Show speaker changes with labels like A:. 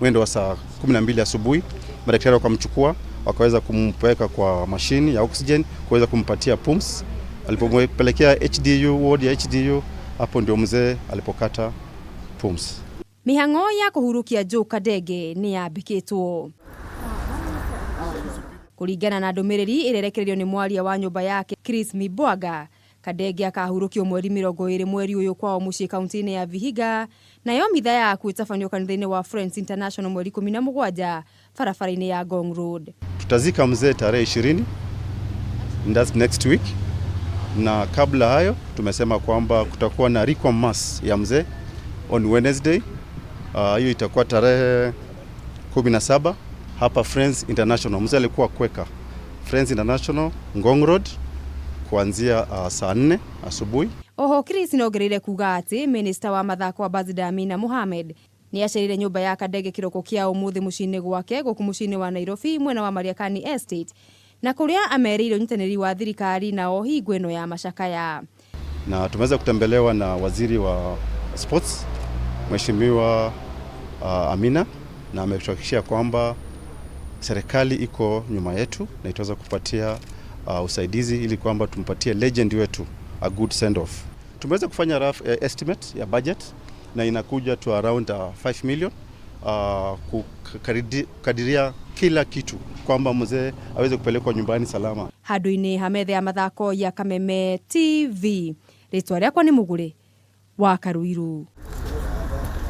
A: Mwendo wa saa 12 asubuhi madaktari wakamchukua wakaweza kumpeleka kwa mashini ya oxygen kuweza kumpatia pumps. Alipopelekea HDU, ward ya HDU, hapo ndio mzee alipokata pumps.
B: Mĩhang'o ya kũhurukia Joe Kadenge nĩ yambĩkĩtwo kũringana na ndũmĩrĩri ĩrĩa ĩrekereirio nĩ mwaria wa nyũmba yake Chris Mibwaga. Kadenge akahurũkio mweri 20 mweri ũyũ kwao mũciĩ kaunti-inĩ ya Vihiga, nayo mitha yaku ĩtabanio kanitha-inĩ wa Friends International mweri 17 barabara-inĩ ya Ngong Road.
A: Tutazika mzee tarehe 20, that's next week, na kabla hayo tumesema kwamba kutakuwa na requiem mass ya mzee on Wednesday. Hiyo itakuwa tarehe 17 hapa Friends International. Mzee alikuwa Quaker. Friends International, Ngong Road, kuanzia saa 4 asubuhi.
B: Oho Chris nongereire kuga atĩ minista wa mathako Ambassador Amina Mohamed nĩ acereire nyũmba ya Kadenge kĩroko kĩa ũmũthĩ mũciĩ-inĩ gwake gũkũ mũciĩ-inĩ wa Nairobi mwena wa Mariakani Estate, na kũrĩa amerĩire ũnyitanĩri wa thirikari nao hingo ĩno ya macakaya.
A: Na tumeweza kutembelewa na waziri wa sports, Mheshimiwa Amina, na ametuhakikishia kwamba serikali iko nyuma yetu na itaweza kupatia usaidizi ili kwamba tumpatie legend wetu a good send off. Tumeweza kufanya rough estimate ya budget na inakuja to around 5 million kukadiria kila kitu kwamba mzee aweze kupelekwa nyumbani salama.
B: Handũ-inĩ ha metha ya mathako ya Kameme TV, rĩtwa rĩakwa nĩ Mũgũrĩ wa Karuiru.